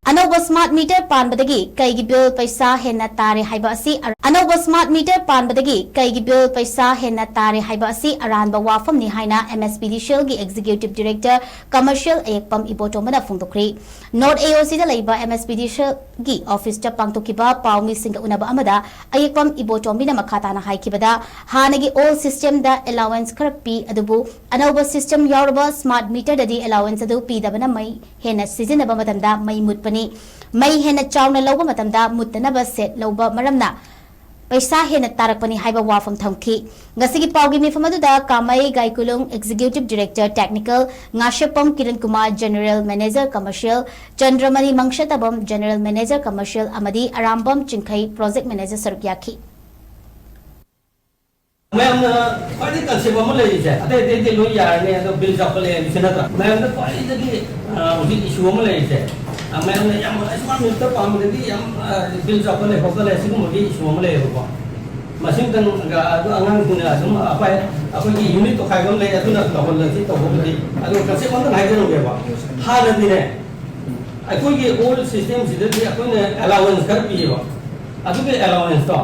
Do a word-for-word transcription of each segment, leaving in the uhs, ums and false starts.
ꯑꯅꯧꯕ smart meter ꯄꯥꯟꯕꯗꯒꯤ ꯀꯩꯒꯤ bill ꯄꯩꯁꯥ ꯍꯦꯟꯅ ꯇꯥꯔꯦ ꯍꯥꯏꯕ ꯑꯁꯤ ꯑꯔ-, ꯑꯅꯧꯕ smart meter ꯄꯥꯟꯕꯗꯒꯤ ꯀꯩꯒꯤ bill ꯄꯩꯁꯥ ꯍꯦꯟꯅ ꯇꯥꯔꯦ ꯍꯥꯏꯕ ꯑꯁꯤ ꯑꯔꯥꯟꯕ ꯋꯥꯐꯝꯅꯤ ꯍꯥꯏꯅ MSPDCLꯒꯤ Executive Director Commercial ꯑꯌꯦꯛꯄꯝ ꯏꯕꯣꯇꯣꯝꯕꯅ ꯐꯣꯡꯗꯣꯛꯈ꯭ꯔꯤ꯫ North AOCꯗ ꯂꯩꯕ MSPDCLꯒꯤ officeꯇ ꯄꯥꯡꯊꯣꯛꯈꯤꯕ ꯄꯥꯎꯃꯤꯁꯤꯡꯒ ꯎꯅꯕ ꯑꯃꯗ ꯑꯌꯦꯛꯄꯝ ꯏꯕꯣꯇꯣꯝꯕꯤꯅ ꯃꯈꯥ ꯇꯥꯅ ꯍꯥꯏꯈꯤꯕꯗ, ꯍꯥꯟꯅꯒꯤ old systemꯗ allowance ꯈꯔ ꯄꯤ, ꯑꯗꯨꯕꯨ ꯑꯅꯧꯕ system ꯌꯥꯎꯔꯕ smart meterꯗꯗꯤ allowance ꯑꯗꯨ ꯄꯤꯗꯕꯅ ꯃꯩ ꯍꯦꯟꯅ ꯁꯤꯖꯤꯟꯅꯕ ꯃꯇꯝꯗ ꯃꯩ ꯃꯨꯠꯄꯅꯤ꯫ ꯃꯩ ꯍꯦꯟꯅ ꯆꯥꯎꯅ ꯂꯧꯕ ꯃꯇꯝꯗ ꯃꯨꯠꯇꯅꯕ set ꯂꯧꯕ ꯃꯔꯝꯅ ꯄꯩꯁꯥ ꯍꯦꯟꯅ ꯇꯥꯔꯛꯄꯅꯤ ꯍꯥꯏꯕ ꯋꯥꯐꯝ ꯊꯝꯈꯤ꯫ ꯉꯁꯤꯒꯤ ꯄꯥꯎꯒꯤ ꯃꯤꯐꯝ ꯑꯗꯨꯗ ꯀꯥꯃꯩ ꯒꯥꯏꯀꯨꯂꯨꯡ Executive Director Technical, Ngasheppam Kiran Kumar General Manager Commercial, ꯆꯟꯗ꯭ꯔꯃꯅꯤ ꯃꯪꯁꯇꯕꯝ General Manager Commercial ꯑꯃꯗꯤ ꯑꯔꯥꯝꯕꯝ ꯆꯤꯡꯈꯩ Project Manager ꯁꯔꯨꯛ ꯌꯥꯈꯤ꯫ ꯃꯌꯥꯝꯅ ꯈ꯭ꯋꯥꯏꯗꯒꯤ concept ꯑꯃ ꯂꯩꯔꯤꯁꯦ, ꯑꯇꯩ ꯑꯇꯩꯗꯤ ꯂꯣꯏ ꯌꯥꯔꯅꯤ, ꯑꯗꯣ bill ꯆꯥꯎꯈꯠꯂꯛꯑꯦ ꯍꯥꯏꯕꯁꯤ ꯅꯠꯇ꯭ꯔꯥ? ꯃꯌꯥꯝꯗ ꯈ꯭ꯋꯥꯏꯗꯒꯤ, ꯑ, ꯍꯧꯖꯤꯛ issue ꯑꯃ ꯂꯩꯔꯤꯁꯦ, ꯑ, ꯃꯌꯥꯝꯅ ꯌꯥꯝ smart meter ꯄꯥꯝꯕꯗꯒꯤ ꯌꯥꯝ, ꯑ, bill ꯆꯥꯎꯈꯠꯂꯦ ꯈꯣꯠꯀꯠꯂꯦ ꯁꯤꯒꯨꯝꯕꯒꯤ issue ꯑꯃ ꯂꯩꯌꯦꯕꯀꯣ꯫ ꯃꯁꯤꯝꯇꯪꯒ ꯑꯗꯨ ꯑꯉꯥꯡꯁꯤꯡꯅ ꯑꯗꯨꯝ ꯑꯩꯈꯣꯏ, ꯑꯩꯈꯣꯏꯒꯤ unit ꯇꯣꯈꯥꯏꯕ ꯑꯃ ꯂꯩ, ꯑꯗꯨꯅ ꯇꯧꯍꯜꯂꯁꯤ ꯇꯧꯕꯕꯨꯗꯤ꯫ ꯑꯗꯣ concept ꯑꯝꯇꯪ ꯍꯥꯏꯖꯔꯝꯒꯦꯕ꯫ ꯍꯥꯟꯅꯗꯤꯅꯦ, ꯑꯩꯈꯣꯏꯒꯤ old system ꯁꯤꯗꯗꯤ ꯑꯩꯈꯣꯏꯅ allowance ꯈꯔ ꯄꯤꯌꯦꯕ꯫ ꯑꯗꯨꯒꯤ allowance ꯇꯣ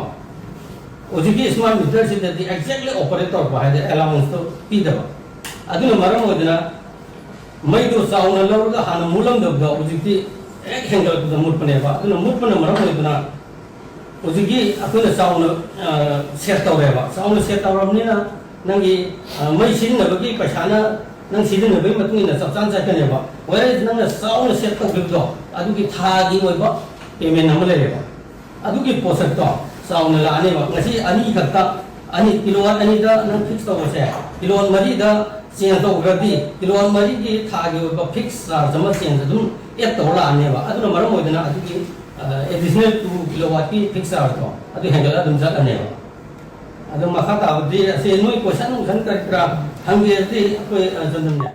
ꯍꯧꯖꯤꯛꯀꯤ smart meter ꯁꯤꯗꯗꯤ exactly operate ꯇꯧꯔꯛꯄ ꯍꯥꯏꯗꯤ allowance ꯇꯣ ꯄꯤꯗꯕ꯫ ꯑꯗꯨꯅ ꯃꯔꯝ ꯑꯣꯏꯗꯅ ꯃꯩꯗꯣ ꯆꯥꯎꯅ ꯂꯧꯔꯒ ꯍꯥꯟꯅ ꯃꯨꯠꯂꯝꯗꯕꯗꯣ ꯍꯧꯖꯤꯛꯇꯤ ꯍꯦꯛ ꯍꯦꯟꯒꯠꯂꯛꯄꯗ ꯃꯨꯠꯄꯅꯦꯕ꯫ ꯑꯗꯨꯅ ꯃꯨꯠꯄꯅ ꯃꯔꯝ ꯑꯣꯏꯗꯅ ꯍꯧꯖꯤꯛꯀꯤ ꯑꯩꯈꯣꯏꯅ ꯆꯥꯎꯅ, ꯑ, set ꯇꯧꯔꯦꯕ꯫ ꯆꯥꯎꯅ set ꯇꯧꯔꯕꯅꯤꯅ ꯅꯪꯒꯤ, ꯑ, ꯃꯩ ꯁꯤꯖꯤꯟꯅꯕꯒꯤ ꯄꯩꯁꯥꯅ ꯅꯪ ꯁꯤꯖꯤꯟꯅꯕꯒꯤ ꯃꯇꯨꯡ ꯏꯟꯅ ꯆꯞ ꯆꯥꯅ ꯆꯠꯀꯅꯦꯕ꯫ Whereas ꯅꯪꯅ ꯆꯥꯎꯅ set ꯇꯧꯈꯤꯕꯗꯣ ꯑꯗꯨꯒꯤ ꯊꯥꯒꯤ ꯑꯣꯏꯕ payment ꯑꯃ ꯂꯩꯌꯦꯕ꯫ ꯑꯗꯨꯒꯤ ꯄꯣꯠꯁꯛꯇꯣ ꯆꯥꯎꯅ ꯂꯥꯛꯑꯅꯦꯕ꯫ ꯉꯁꯤ ꯑꯅꯤꯈꯛꯇ, ꯑꯅꯤ, kilowatt ꯑꯅꯤꯗ ꯅꯪ fix ꯇꯧꯕꯁꯦ, kilowatt ꯃꯔꯤꯗ change ꯇꯧꯈ꯭ꯔꯗꯤ, kilowatt ꯃꯔꯤꯒꯤ ꯊꯥꯒꯤ ꯑꯣꯏꯕ fix charge ꯑꯃ change ꯑꯗꯨꯝ add ꯇꯧꯔ ꯂꯥꯛꯑꯅꯦꯕ꯫ ꯑꯗꯨꯅ ꯃꯔꯝ ꯑꯣꯏꯗꯅ ꯑꯗꯨꯒꯤ, ꯑ, additional two kilowatt ꯀꯤ fix charge ꯇꯣ ꯑꯗꯨ ꯍꯦꯟꯒꯠꯂ ꯑꯗꯨꯝ ꯆꯠꯂꯅꯦꯕ꯫ ꯑꯗꯨ ꯃꯈꯥ ꯇꯥꯕꯗꯤ ꯑꯁꯤ ꯅꯣꯏ question ꯅꯨꯡꯁꯟ ꯀꯔꯤ ꯀꯔꯥ ꯍꯪꯒꯦꯗꯤ ꯑꯩꯈꯣꯏ, ꯑ, ꯆꯟꯗ꯭ꯔꯅꯦ꯫